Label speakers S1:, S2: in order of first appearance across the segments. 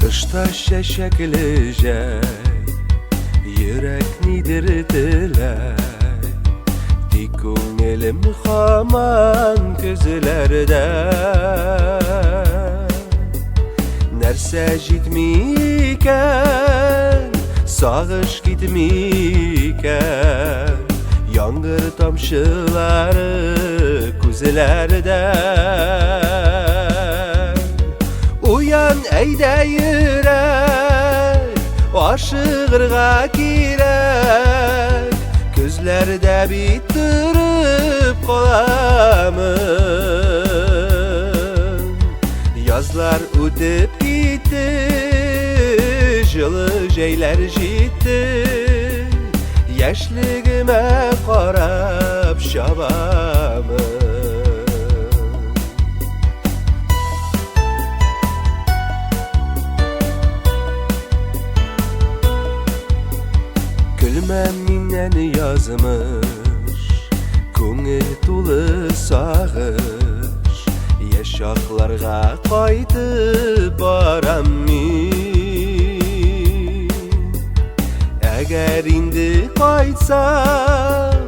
S1: Тышта чәчәкле җәй, йөрәк нидер теләй. Тик күңелем һаман көзләрдә. Нәрсә җитми икән, сагыш китми икән. Яңгыр тамчылары күзләрдә. Уян, әйдә йөрәк, ашыгырга кирәк. Көзләрдә бит торып каламын. Язлар үтеп китте, җылы җәйләр җитте. Яшьлегемә карап чабамын. Көлмә миннән язмыш, күңел тулы сагыш. Яшь чакларга кайтып барам мин. Әгәр инде кайтсам,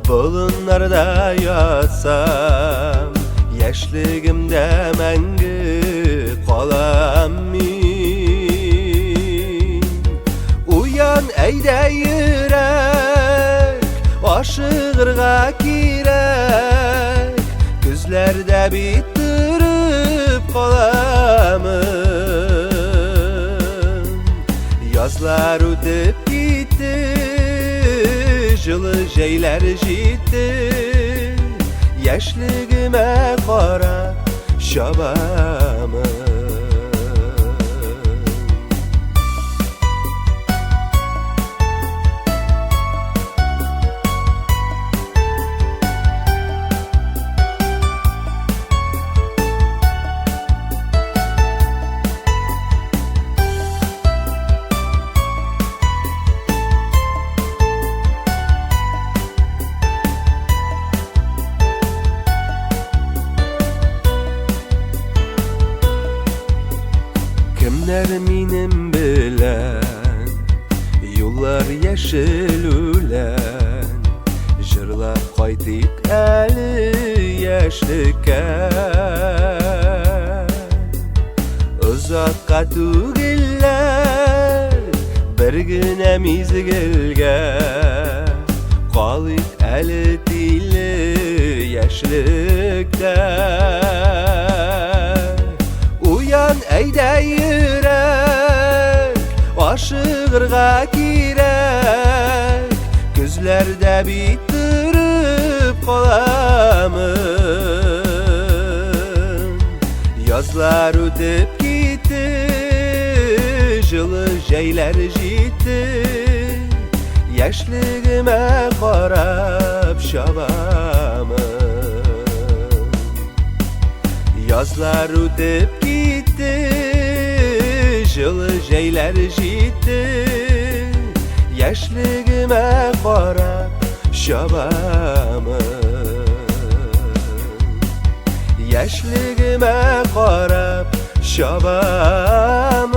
S1: болыннарда ятсам, яшьлегемдә мәңге калам мин. Уян, әйдә йөрәк, ашыгырга кирәк. Көзләрдә бит торып каламын. Язлар үтеп китте, җылы җәйләр җитте. Яшьлегемә карап чабамын. Кемнәр минем белән юллар яшел үлән, җырлап кайтыйк әле яшьлеккә. Озакка түгелләр, бер генә мизгелгә калыйк әле тиле яшьлектә. Уян, әйдә йөрәк, ашыгырга кирәк. Көзләрдә бит торып каламын. Язлар үтеп китте, җылы җәйләр җитте. Яшьлегемә карап чабамын. Язлар үтеп китте, җылы җәйләр җитте. Яшьлегемә карап чабамын. Яшьлегемә карап чабамын.